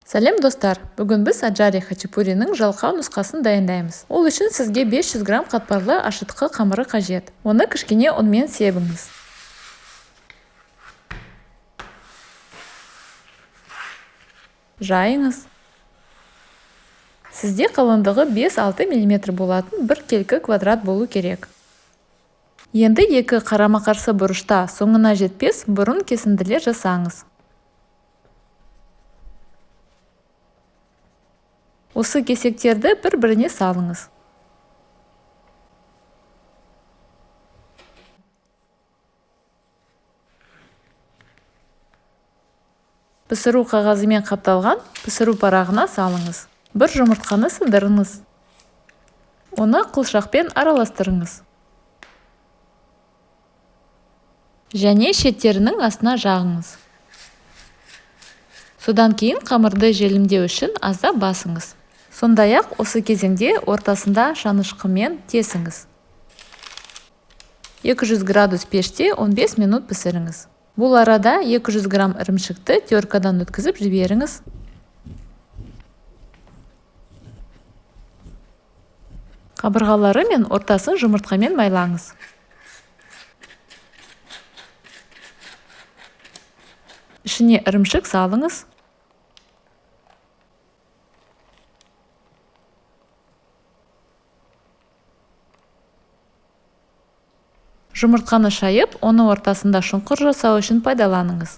Сәлем, достар! Бүгін біз Аджария хачапурінің жалқау нұсқасын дайындаймыз. Ол үшін сізге 500 грамм қатпарлы ашытқы қамыры қажет. Оны кішкене ұнмен себіңіз. Жайыңыз. Сізде қалыңдығы 5-6 мм болатын бір келкі квадрат болу керек. Енді екі қарама-қарсы бұрышта соңына жетпес бұрын кесінділер жасаңыз. Осы кесектерді бір-біріне салыңыз. Пісіру қағазымен қапталған пісіру парағына салыңыз. Бір жұмыртқаны сындырыңыз. Оны қылшақпен араластырыңыз. Және шеттерінің астына жағыңыз. Содан кейін қамырды желімдеу үшін аздап басыңыз. Сондай-ақ осы кезеңде ортасында шанышқымен тесіңіз. 200 градус пеште 15 минут пісіріңіз. Бұл арада 200 грамм ірімшікті теркадан өткізіп жіберіңіз. Қабырғалары мен ортасын жұмыртқамен майлаңыз. Ішіне ірімшік салыңыз. Жұмыртқаны шайып, оны ортасында шұңқыр жасау үшін пайдаланыңыз.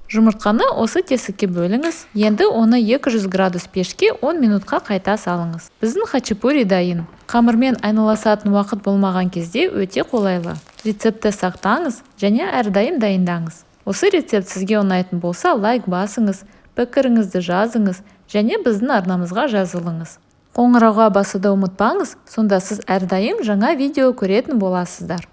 Жұмыртқаны осы тесікке бөліңіз. Енді оны 200 градус пешке 10 минутқа қайта салыңыз. Біздің хачапури дайын. Қамырмен айналысатын уақыт болмаған кезде өте қолайлы. Рецептті сақтаңыз және әрдайым дайындаңыз. Осы рецепт сізге ұнайтын болса, лайк басыңыз, пікіріңізді жазыңыз және біздің арнамызға жазылыңыз. Қоңырауға басуды ұмытпаңыз, сонда сіз әрдайым жаңа видео көретін боласыздар.